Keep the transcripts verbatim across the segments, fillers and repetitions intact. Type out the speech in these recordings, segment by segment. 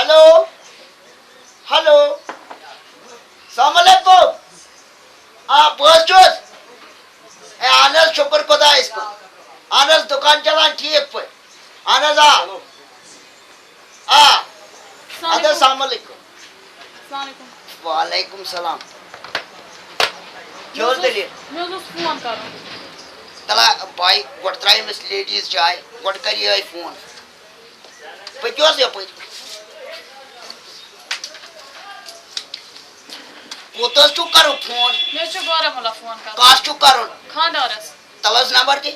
Hello, hello, السلام علیکم۔ آ، بہٕ حظ چھُس۔ اے، اہن حظ، شُکُر خۄدایَس کُن۔ اہن حظ، دُکان چلان ٹھیٖک پٲٹھۍ۔ اہن حظ، آ۔ آ۔ السلام اَدٕ حظ، علیکم۔ السلام علیکم۔ السلام علیکم۔ وعلیکم السلام۔ کیٛاہ اوس مےٚ حظ اوس، دٔلیٖل؟ مےٚ حظ اوس فون کَرُن۔ تَلہ بھاے، گۄڈٕ ترٛاو أمِس لیڈیٖز چاے، گۄڈٕ کَر یِہوٚے فون۔ پٔکِو حظ یَپٲرۍ۔ کوٚت حظ چھُو کَرُن فون؟ مےٚ حظ چھُ بارہمولہ فون کَرُن۔ کَس چھُو کَرُن؟ خانٛدارَس۔ تَلہٕ حظ نمبر دِ۔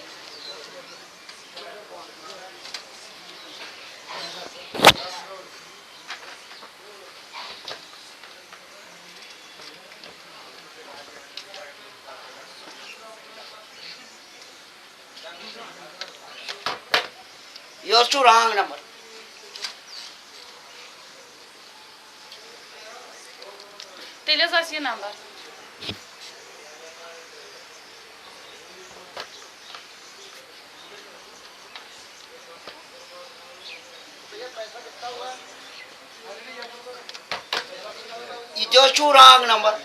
یہِ حظ چھُ wrong number۔ تیٚلہِ حظ آسہِ یہِ نمبر۔ یہِ تہِ حظ چھُو wrong number۔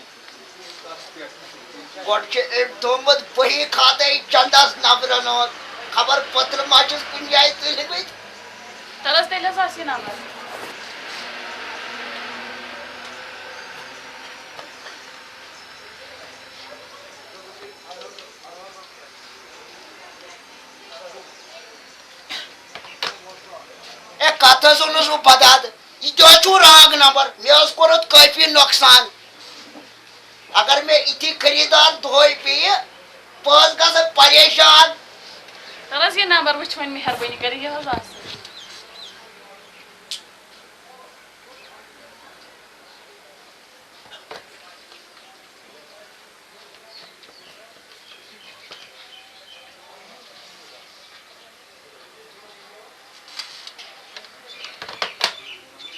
گۄڈٕ چھِ أمۍ تھوٚومُت بٔہی کھاتَے چندَس نمبرَن ہُنٛد۔ خبر پٔتلہٕ ما چھِس کُنہِ جایہِ تُلمٕتۍ۔ تَلہٕ حظ، تیٚلہِ حظ آسہِ یہِ نمبر۔ اے، کَتھ حظ اوٚنُس بہٕ بداد؟ یہِ تہِ حظ چھُو wrong number۔ مےٚ حظ کوٚر اَتھ کٲفی نۄقصان۔ اگر مےٚ یِتھی خریٖدار دۄہَے پیٚیہِ، بہٕ حظ گژھٕ پریشان۔ تَلہٕ حظ، یہِ نمبر وٕچھ وۄنۍ مہربٲنی کٔرِتھ، یہِ حظ آسہِ۔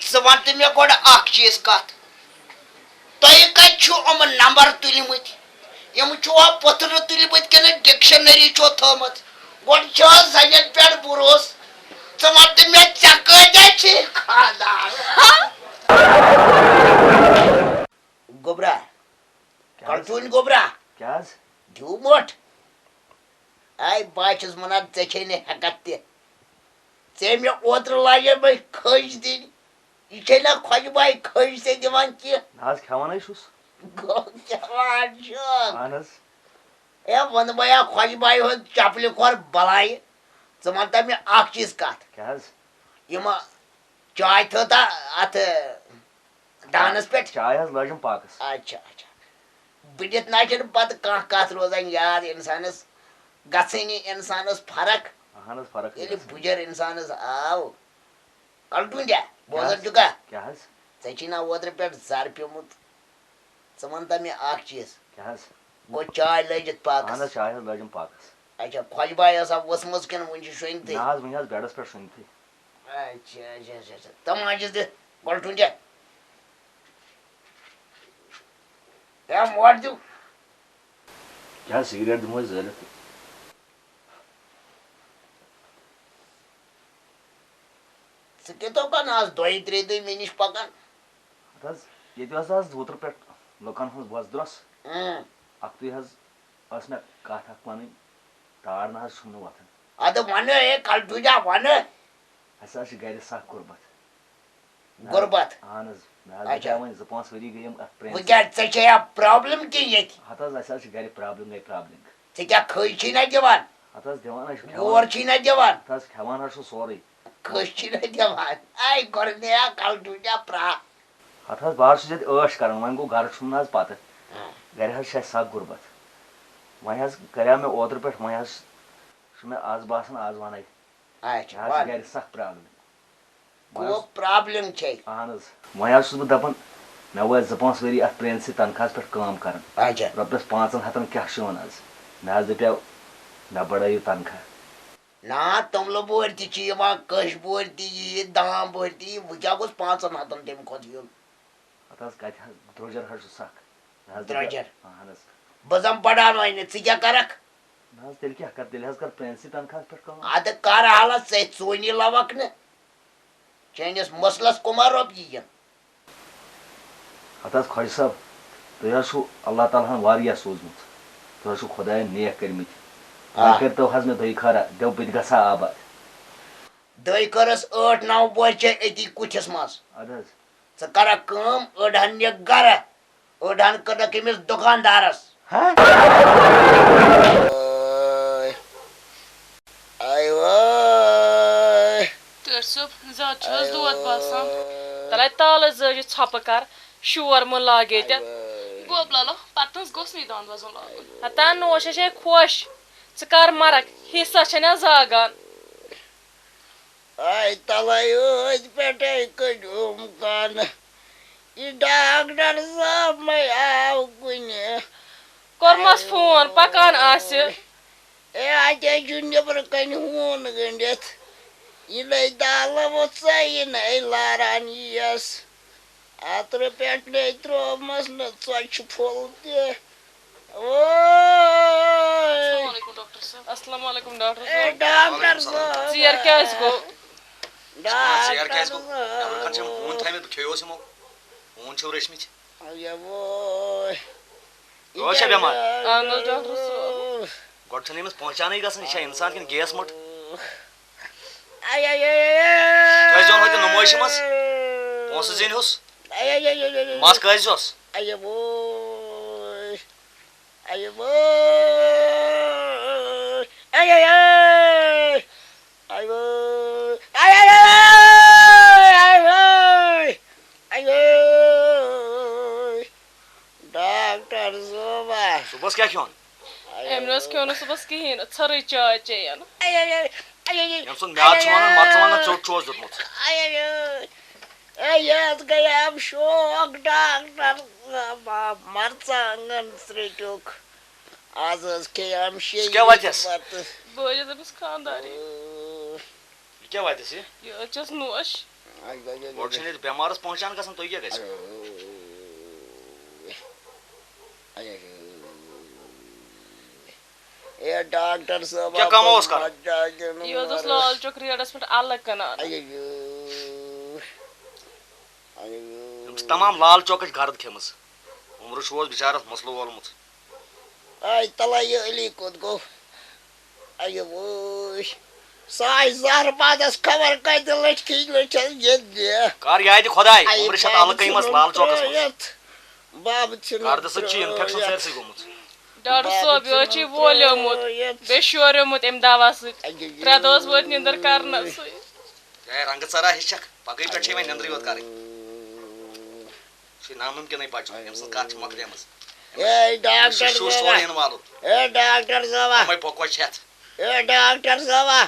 ژٕ وَن تہٕ مےٚ گۄڈٕ اَکھ چیٖز کَتھ، تۄہہِ کَتہِ چھُو یِمَن نمبر تُلمٕتۍ؟ یِم چھُوا پٔتھرٕ تُلمٕتۍ کِنہٕ dictionary چھو تھٲومٕژ؟ گۄڈٕ چھِ حظ زَنٮ۪ن پٮ۪ٹھ بروسہٕ؟ ژٕ وَن تہٕ مےٚ، ژےٚ کۭتیٛاہ چھِ خانٛدار؟ گوٚبرا، کیٛاہ حظ؟ کلٹوٗنۍ گوٚبرا۔ کیٛاہ حظ؟ دیوٗ مۄٹھ۔ اے، بہٕ حظ چھُس وَنان، ژےٚ چھے نہٕ ہٮ۪کَتھ تہِ۔ ژےٚ مےٚ اوترٕ لاجے مےٚ کھٔج دِنۍ۔ یہِ چھے نہ خۄجہِ باے کھٔج ژےٚ دِوان کینٛہہ۔ نہ حظ، کھٮ۪وان حظ چھُس۔ گوٚو کھٮ۪وان چھُکھ۔ اہن حظ۔ اے، وَنہٕ بہٕ یا خۄجہِ باے ہُنٛد چپلہِ کھۄر بَلایہِ۔ ژٕ وَن تہٕ مےٚ اَکھ چیٖز کَتھ۔ کیٛاہ حظ؟ یِم چاے تھٲوتا اَتھ دانَس پٮ۪ٹھ؟ چاے حظ لٲجِم پاکَس۔ اچھا، اچھا۔ بٔڈِتھ نہ چھِنہٕ پَتہٕ کانٛہہ کَتھ روزان یاد اِنسانَس۔ گژھٲنی اِنسانَس فرق۔ اہن حظ، فرق چھِ ییٚلہِ گژھان۔ بُجَر اِنسانَس آو۔ کلٹوٗنجا، بوزان کیٛاہ حظ؟ چھُکھا؟ کیٛاہ حظ؟ ژےٚ چھی نا اوترٕ پٮ۪ٹھ زَر پیوٚمُت۔ ژٕ وَن تہٕ مےٚ اَکھ چیٖز۔ کیٛاہ حظ؟ گوٚو چاے لٲجِتھ پاکَس۔ اہن حظ، چاے حظ لٲجِم پاکَس۔ اچھا، خۄجہِ باے ٲسا ؤژھمٕژ کِنہٕ وٕنہِ چھِ شۄنٛگتھٕے؟ نہ حظ، وٕنہِ حظ بیڈَس پٮ۪ٹھ شۄنٛگتھٕے۔ اچھا، اچھا، اچھا، اچھا۔ تِم حظ چھِس دِ کلٹوٗنجا۔ ہے، موٹھ دیُو۔ کیٛاہ سِگریٹ دِمو أسۍ زٲلِتھ؟ ژٕ کِتھو کَن آز دۄیہِ ترٛیٚیہِ دۄہہِ مےٚ نِش پَکان؟ ہَتہٕ حظ، ییٚتہِ ٲس آز اوترٕ پٮ۪ٹھ لُکَن ہٕنٛز بۄژھ درٛۄس۔ اۭں۔ اَکھتُے حظ ٲس مےٚ کَتھ اَکھ وَنٕنۍ، تار نہ حظ چھُم نہٕ وۄتھان۔ اَدٕ وَنہٕ، ہے کَلٹوٗجا، وَنہٕ۔ اَسہِ حظ چھِ گَرِ سَخ غُربت۔ غُربت؟ اہن حظ، مےٚ حظ اچھا۔ دَپیٛاو وۄنۍ زٕ پانٛژھ ؤری گٔے یِم اَتھ پرٛٲنۍ وٕنکٮ۪ن ژےٚ چھے یا problem کِنہٕ ییٚتہِ؟ ہَتہٕ حظ، اَسہِ حظ چھِ گَرِ problem گٔے problem۔ ژےٚ کیٛاہ کھٔج چھی نہ دِوان؟ ہَتہٕ حظ دِوان حظ چھُ، کھٮ۪وان۔ گور چھی نہ دِوان؟ ہَتہٕ حظ کھٮ۪وان حظ چھُ سورُے۔ کھٔج چھی نہ دِوان؟ اَے گۄڈٕ مےٚ ہا کَلٹوٗجا پرٛا۔ ہَتہٕ حظ، بہٕ حظ چھُس ییٚتہِ عٲش کَران، وۄنۍ گوٚو گَرٕ چھُم نہ حظ پَتہٕ۔ ہاں۔ گَرِ حظ چھِ اَسہِ سَخ غُربت۔ وۄنۍ حظ کَریٛاو مےٚ اوترٕ پٮ۪ٹھ، وۄنۍ حظ چھُ مےٚ آز باسان، آز وَنَے۔ اچھا، مےٚ حظ چھِ وَن۔ گَرِ سَخ problem۔ کُس problem چھے؟ اہن حظ۔ وۄنۍ حظ چھُس بہٕ دَپان، مےٚ وٲتۍ زٕ پانٛژھ ؤری اَتھ پرٛٲنسٕے تنخواہَس پٮ۪ٹھ کٲم کَران۔ اچھا۔ رۄپیَس پانٛژَن ہَتَن کیٛاہ چھُ یِوان آز؟ مےٚ حظ دَپیٛاو، مےٚ بَڑٲیِو تنخواہ۔ نا، توٚملہٕ بورِ تہِ چھِ یِوان، کٔش بورِ تہِ یِیہِ، دام بورِ تہِ یِیہِ، وۄنۍ کیٛاہ گوٚژھ پانٛژَن ہَتَن تَمہِ کھۄتہٕ یُن؟ اَتھ حظ کَتہِ حظ، درٛوجَر حظ چھُ سَکھ۔ مےٚ حظ دَپیٛاو، درٛوجَر۔ اہن حظ۔ بہٕ زَن پَران وۄنۍ نہٕ، ژٕ کیٛاہ کَرَکھ؟ نہ حظ، تیٚلہِ کیٛاہ کَرٕ؟ تیٚلہِ حظ کَرٕ پرٛٲنسٕے تنخواہَس پٮ۪ٹھ کٲم۔ اَدٕ کَر حالَس ژےٚ، ژوٗنی لَوَکھ نہٕ۔ چٲنِس مسلس کُما رۄپیہِ یِن؟ ہتہٕ حظ خۄجہِ صٲب، تُہۍ حظ چھُو اللہ تعالیٰ ہن واریاہ سوٗزمُت۔ تُہۍ حظ چھُو خۄدایَن نیک کٔرمٕتۍ۔ آ۔ وۄنۍ کٔرۍتو حظ مےٚ دۄیہِ خٲرا، دٮ۪و بہٕ تہِ گژھٕ ہا آباد۔ دۄیہِ خٲرس ٲٹھ نو بوہہِ چھے أتی کُٹھِس منٛز۔ اَدٕ حظ۔ ژٕ کرکھ کٲم، أڑ ہن نِکھ گرٕ، أڑ ہن کٕنکھ أمِس دُکاندارس۔ ہہ؟ آے وٲے۔ ٹٲٹھۍ صٲب، زیادٕ چھُ حظ دود باسان؟ تَلے تالہٕ زٲجِتھ ژھۄپہٕ کر، شور مہٕ لاگ ییٚتٮ۪تھ۔ گوب لالو، پتہٕ حظ گوٚژھ نہٕ یہِ دانٛد وزُن لاگُن۔ ہتا نوش، أسۍ ہے خۄش۔ ژٕ کر مرکھ، حصس چھے نہ زاگان۔ آے تَلَے أتھۍ پٮ۪ٹھَے کٔڑِم کَن۔ یہِ ڈاکٹر صٲب مَے آو کُنہِ۔ کوٚرمَس فون، پَکان آسہِ۔ اے، اَتہِ حظ چھُ نیٚبرٕ کَنہِ ہوٗن گٔنٛڈِتھ۔ یہِ لَے دالہٕ وُژھ یہِ نَے لاران یِیَس۔ اَترٕ پٮ۪ٹھ نَے ترٛوومَس نہٕ ژۄچہِ پھوٚل تہِ۔ وٲے۔ السلام علیکم ڈاکٹر صٲب۔ السلام علیکم ڈاکٹر اے، صٲب۔ ڈاکٹر صٲب۔ ژیر کیٛازِ گوٚو؟ ژیر کیٛازِ گوٚو؟ ڈاکٹر نٮ۪برٕ کَنہِ چھِ یِم ہوٗنۍ تھٲومٕتۍ، بہٕ کھیوٚیوس یِمو۔ ہوٗنۍ چھِو رٔچھمٕتۍ۔ اَے وٲے۔ یہِ ٲس چھا کیٛاہ بٮ۪مار؟ گوٚو؟ اہن حظ ڈاکٹر صٲب۔ گۄڈٕ چھُنہٕ أمِس پہچانٕے گژھان، یہِ چھا اِنسان کِنہٕ گیس مٔٹ؟ آے، آے، آے، آے، آے۔ تۄہہِ زیوٗن ہوٚتہِ نُمٲیشہِ منٛز؟ پونٛسہٕ زیٖنۍ ہُس؟ آے، آے، آے، آے، آے، آے۔ مَس کٲلۍ زیوس؟ آے، وٲے۔ آے، وٲے۔ آے، آے، آے۔ آے، وٲے۔ آے، آے، آے۔ آے، وٲے۔ آے، وٲے۔ ڈاکٹر صٲبا۔ صُبحس کیٛاہ کھیوٚن؟ أمۍ نہٕ حظ کھیوٚو نہٕ صُبحس کِہیٖنۍ نہٕ، ژھٔرٕے چاے چیٚیَن۔ آے، آے، آے، آے، آے، آے۔ ییٚمہِ سُنٛد میٛادٕ چھُ وَنان، مَرژٕوانٛگَن ژوٚٹ چھُ اوس دیُتمُت۔ آے، آے، آے۔ اے، یَتھ گٔیَم شوق ڈاکٹر صٲبا، مَرژٕوانٛگَن ژٔٹِکھ۔ آز حظ کھیٚیَم شیٚیہِ ژٕ کیٛاہ وَتٮ۪س؟ بَتہٕ۔ بہٕ حظ چھَس أمِس خانٛدارِنۍ۔ یہِ کیٛاہ وَتٮ۪س یہِ؟ یہِ حظ چھَس نوش۔ گۄڈٕ چھُنہٕ ییٚتہِ بٮ۪مارَس پہچان گژھان، تُہۍ کیٛاہ گژھِو؟ اے ڈاکٹر صٲب، کیٛاہ کٲم اوس کران؟ یہِ حظ اوس لال چوک ریڈَس پٮ۪ٹھ اَلہٕ کٕنان۔ أمۍ چھِ تمام لال چوکٕچ گرد کھیٚمٕژ۔ عمرٕ چھُ اوس بِچارَس مسلہٕ وولمُت۔ آے تَلَے یہِ علی کوٚت گوٚو؟ اَیہِ وٲے۔ سُہ آسہِ زہر بادَس خبر کَتہِ لٔٹھۍ کِنۍ لٔٹھۍ حظ ییٚتہِ دِ۔ کر یادِ خۄداے، اَیہِ عمرِ چھَتھ بابہٕ اَلہٕ کٔنۍ منٛز ژھٕنُن لال چوکَس منٛز۔ ترٛٲیِتھ۔ بابہٕ ژھٕنُن کردٕ سۭتۍ چھُ infection ترٛٲیِتھ۔ سٲرسٕے گوٚمُت۔ ڈاکٹر بابہٕ صٲب، یہِ حظ چھُ ژھٕنُن وولیومُت، ترٛٲیِتھ۔ بیٚیہِ شوریومُت اَمہِ دوا سۭتۍ۔ اَیہِ ترٛےٚ دۄہ حظ وٲتۍ نیٚنٛدٕر کرنَسٕے۔ ہے، رنٛگہٕ ژَرا ہیٚچھَکھ، پگہٕے پٮ۪ٹھ چھے وۄنۍ نیٚنٛدرٕے یوت کَرٕنۍ۔ یہِ چھُ نامُمکِنٕے بچُن، أمۍ سٕنٛز کَتھ چھِ مۄکلیمٕژ۔ أمِس، اے ڈاکٹر أمِس چھُ شُر صٲبا۔ سورُے یِنہٕ والُن۔ اے ڈاکٹر صٲبا۔ یِمَے بۄکوَچہِ چھِ ہٮ۪تھ۔ A doctor صٲبا۔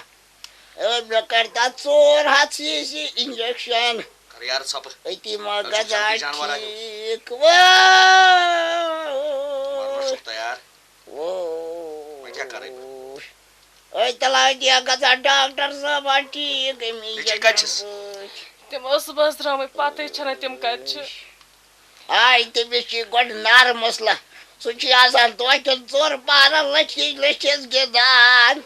اے مےٚ کَر تَتھ ژور ہَتھ سی سی injection۔ کَر یارٕ ژھۄپہٕ۔ أتی ما أسۍ چھِ گژھان جنگی جانور اَتیُک۔ ٹھیٖک؟ وٲے۔ مَرنَس چھُکھ تیار۔ وٲے۔ وۄنۍ کیٛاہ کَرَے بہٕ؟ أتۍ تَلہ أتی ہا گژھان ڈاکٹر صٲبا ٹھیٖک أمِس نیٚچِی کَتہِ چھِس؟ پٲٹھۍ۔ تِم ٲس صُبحَس درٛامٕتۍ، پَتہٕ چھَنہٕ تِم کَتہِ چھِ۔ آے تٔمِس چھِ گۄڈٕ نارٕ مسلہٕ۔ سُہ چھُ آسان دۄہ کٮ۪ن ژور پہرَن لٔٹھِس لٔٹھِس گِنٛدان۔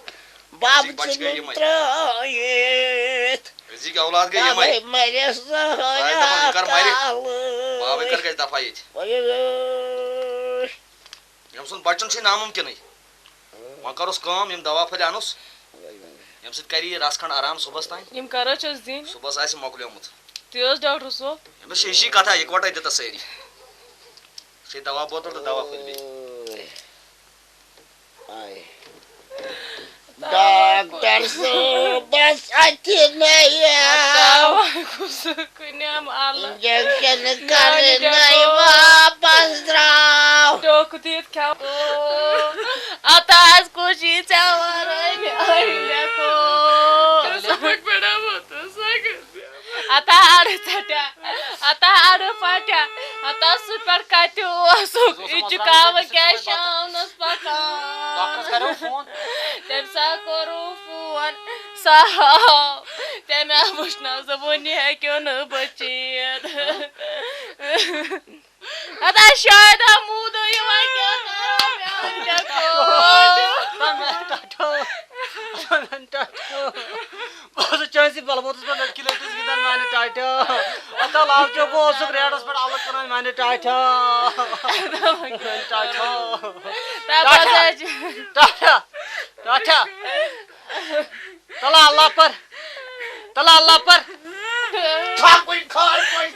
بابہٕ أزِکۍ بَچہٕ گٔے ژھٕنُن یِمَے۔ ترٛٲیِتھ۔ أزِکۍ اولاد گٔے یِمَے۔ بابَے مَرِ سٲرا بابَے دَپان، یہِ کَر مَرِ؟ کالہٕ۔ بابَے کَر گژھِ دفع ییٚتہِ؟ وۄنۍ۔ أمۍ سُنٛد بَچُن چھُے نامُمکِنٕے۔ وۄنۍ کَروس کٲم، یِم دوا پھٔلۍ اَنوس، ییٚمہِ سۭتۍ کَرِ یہِ رَژھ کھنٛڈ آرام صُبحَس تام۔ یِم کَر حظ چھِ اَسہِ دِنۍ؟ صُبحَس آسہِ مۄکلیومُت۔ تہِ حظ ڈاکٹر صٲب۔ أمِس چھِ ہِشی کَتھا، یِکوَٹَے دِتَس سٲری۔ چھے دوا بوتل تہٕ دوا پھٔلۍ بیٚیہِ۔ آے۔ ڈاکٹر صٲبَس اَتھِ نَے آو۔ تاوَے گوٚو سُہ کٕنٮ۪م اَلہٕ۔ Injection میٛانہِ کَرنَے ڈٮ۪کو۔ واپَس درٛاو۔ ڈوکھ دِتھ کھٮ۪و۔ اَتھ آز کُس یی ژےٚ وَرٲے میٛانہِ ڈٮ۪کو۔ ژٕ پھٕٹۍ پھٕٹۍ آمُت، ژٕ سا گٔژھ۔ اَتھ ہا اَڑٕ ژَٹیا، اَتھ ہا اَڑٕ پَٹیا، اَتھ ہا سُہ پٮ۪ٹھ کَتہِ اوسُکھ؟ یہِ چھُ کَوٕ کیٛاہ شامنَس پَکان؟ ڈاکٹرَس کَریو فون۔ تٔمۍ سا کوٚروٗ فون، سُہ آو۔ تٔمۍ ہا وٕچھ نہ زٕ وُنہِ ہیٚکیو نہٕ بٔچِتھ۔ اَتھ ہا شاید ہا موٗدٕ یِوان کیٛاہ کَرو میٛانہِ ڈٮ۪کو۔ ٹَٹھو، ٹَٹھو۔ بہٕ اوسُس چٲنسٕے بَلبوتَس پٮ۪ٹھ لٔٹکہِ لٔٹِس گِنٛدان میٛانہِ ٹاٹھا۔ اَتھ لال چوک اوسُکھ ریڈَس پٮ۪ٹھ اَلہٕ کٕنان، مانہِ ٹاٹھا۔ ٹاٹھا۔ تَتھ باسان چھِ ٹاٹھا۔ ٹاٹھا۔ تَلہ اللہ پر۔ تَلہ اللہ پر۔ کھا کوئی، کھا کوئی۔